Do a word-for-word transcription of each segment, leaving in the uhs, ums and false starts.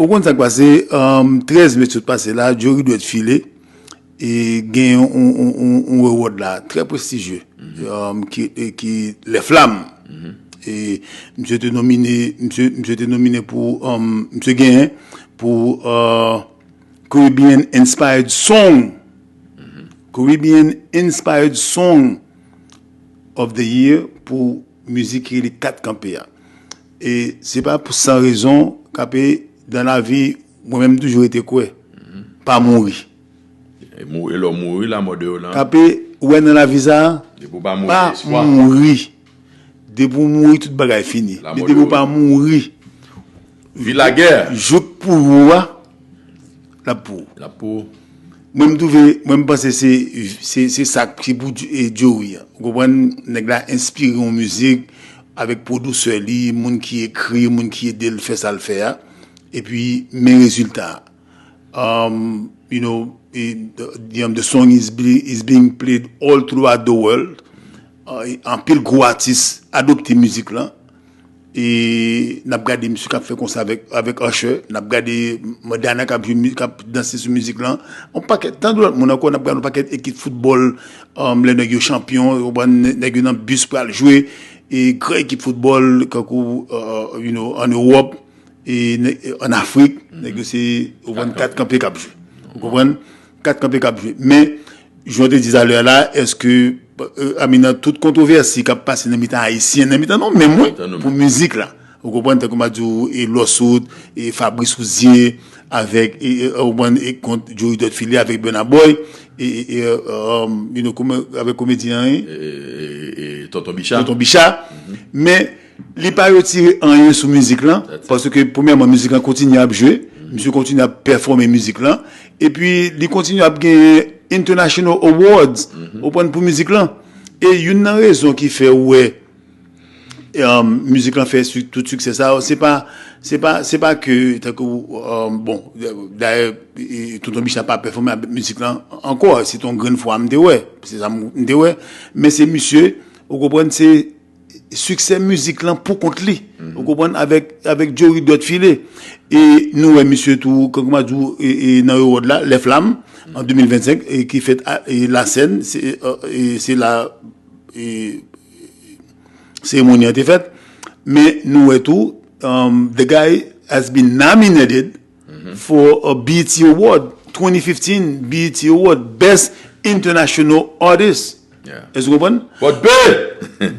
Ou konn sa k pase, um, trèz me sot pase la, Jory Dwèt File, e gen yon, yon, yon, yon award la, trè prestijye, um, ki, e ki Les Flammes. E misye te nomine, misye, misye te nomine pou, um, misye genyen pou, uh, Caribbean Inspired Song. Caribbean Inspired Song of the Year pou mizik ki rele Kat Kanpe a. E se pa pou san rezon, kanpe dan lavi, mwen menm toujou rete kwè, pa mouri. E mou-, e lè w mouri, lanmò de yo lan. Kanpe, ou wè nan lavi sa a, depi w pa mouri, pa gen espwa. Mouri. Depi w mouri, tout bagay fini. Lanmò de yo. Men depi w pa mouri, vi lagè, jouk pou ou a, l ap pou ou. L ap pou ou. Mwen, m twouve, mwen, m panse se, se, se sa ki pou Dj-, e, Jory a. Ou konprann? Nèg la enspire yon mizik avèk pwodisè li, moun ki ekri, moun ki ede l fè sa l fè a. Epi, men rezilta a. Um, you know, e, the, the, um, the song is, be, is being played all throughout the world. Uh, e anpil gwo atis adopte mizik lan. E n ap gade misye k ap fè konsa avèk, avèk Usher. N ap gade Madonna k ap jwe mi-, k ap danse sou mizik lan. Yon pakèt, tankou lòt moun ankò, n ap gade yon pakèt ekip foutbòl, um, lè nèg yo chanpyon, ou konprann, nèg yo nan bis pral jwe, e gran ekip foutbòl, kankou, uh, you know, ann Ewòp, e nè-, ann Afrik, nèg yo se, ou konprann, kat kanpe k ap jwe. Ou konprann? Kat kanpe k ap jwe. Men, jan w te di talè a la, èske, e, I mean, nan tout kontwovèsi k ap pase nan mitan ayisyen, nan mitan nou menm, wi, pou mizik la. Ou konprann, tankou m a di w, e Lòswòt, e Fabrice Rouzier, avèk, e, e, ou konprann, e kont Jory Dwèt File avèk Burna Boy, e, e, e, um, you know, kome-, avèk komedyen an, e, e, e, e Tonton Bicha. Tonton Bicha. Men, li pa retire anyen sou mizik lan, paske premyèman, mizik lan kontinye ap jwe, misye kontinye ap pèfòme mizik lan, epi li kontinye ap genyen international awards, ou konprann, pou mizik lan. E youn nan rezon ki fè ou wè, um, mizik lan fè su-, tout siksè sa yo, se pa, se pa, se pa ke, tankou, um, bon, dayè, e, Tonton Bicha pa pèfòme avèk mizik lan ankò, se te yon grenn fwa m te wè, se sa m, m te wè, men se misye, ou konprann, se siksè mizik lan pou kont li. Ou konprann, avèk, avèk Jory Dwèt File. E nou wè misye tou, kòman di w, e, e, nan award la, Les Flammes, an de mil vennsenk, e ki fèt a, e Lasèn, se, e, e, se la, e, seremoni an te fèt. Men nou wè tou, um, the guy has been nominated for a B E T Award, twenty fifteen B E T Award, Best International Artist. Yeah. Èske w konprann?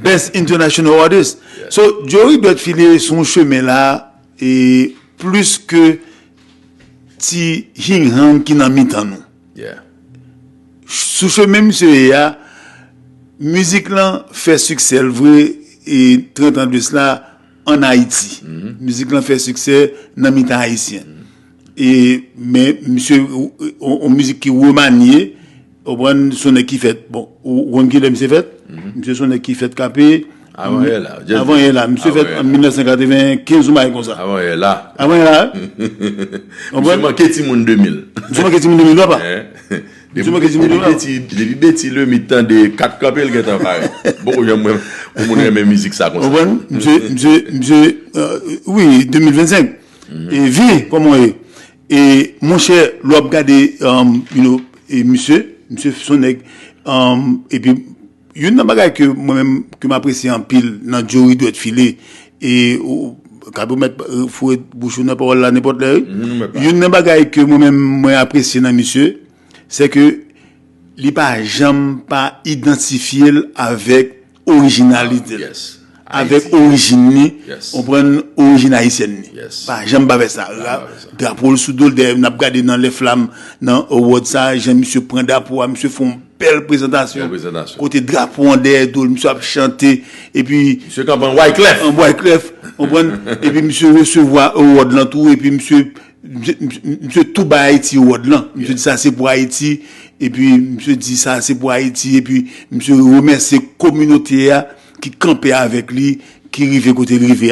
Best International Artist. Yeah. So, Jory Dwèt File sou chemen la, e plis ke ti hinghang ki nan mitan nou. Yeah. Sou chemen misye ye a, mizik lan fè siksè l vre, e trant an de sila, ann Ayiti. Mizik lan fè siksè nan mitan ayisyen. E, men, misye, on, on mizik ki remanye, ou konprann, se yon nèg ki fèt, bon, ou, ou konn kilè misye fèt? Misye se yon nèg ki fèt kanpe, avan yè la, avan yè la. Misye fèt an mil nèf san katrevenkenz, yon bagay konsa. Avan yè la. Avan yè la, wi. Misye manke timoun de mil. Misye manke timoun de mil, papa. Depi, depi Beti, depi Beti Lemit tande Kat Kanpe, l gentan parèt. Poko janm wè yon moun renmen mizik sa konsa. Ou konprann? Misye, misye, misye, euh, wi, de mil vennsenk. E vi, kòman w ye? E, monchè, lè w ap gade, um, you know, e misye, misye se yon nèg, um, epi youn nan bagay ke mwen menm, ke m apresye anpil nan Jory Dwèt File, e ou ka pèmèt, e, foure bouch ou nan pawòl la nenpòt lè, wi. Youn nan bagay ke mwen menm mwen apresye nan misye, se ke li pa janm pa idantifye l avèk orijinalite l, avèk orijin li, ou konprann, orijin ayisyèn li. Pa janm pa fè sa. Drapo l sou do l, dèyè n ap gade nan Les Flammes, nan award sa, jan misye pran drapo a, misye fè yon bèl prezantasyon. Kote drapo an dèyè do l, misye ap chante, epi misye kanpe an Wyclef. An Wyclef, ou konprann? Epi misye resevwa award lan tou, epi misye, misye, misye, misye tou bay Ayiti award lan. Misye di sa se pou Ayiti, epi misye di sa se pou Ayiti, epi misye remèsye kominote a ki kanpe avèk li, ki rive kote l rive a.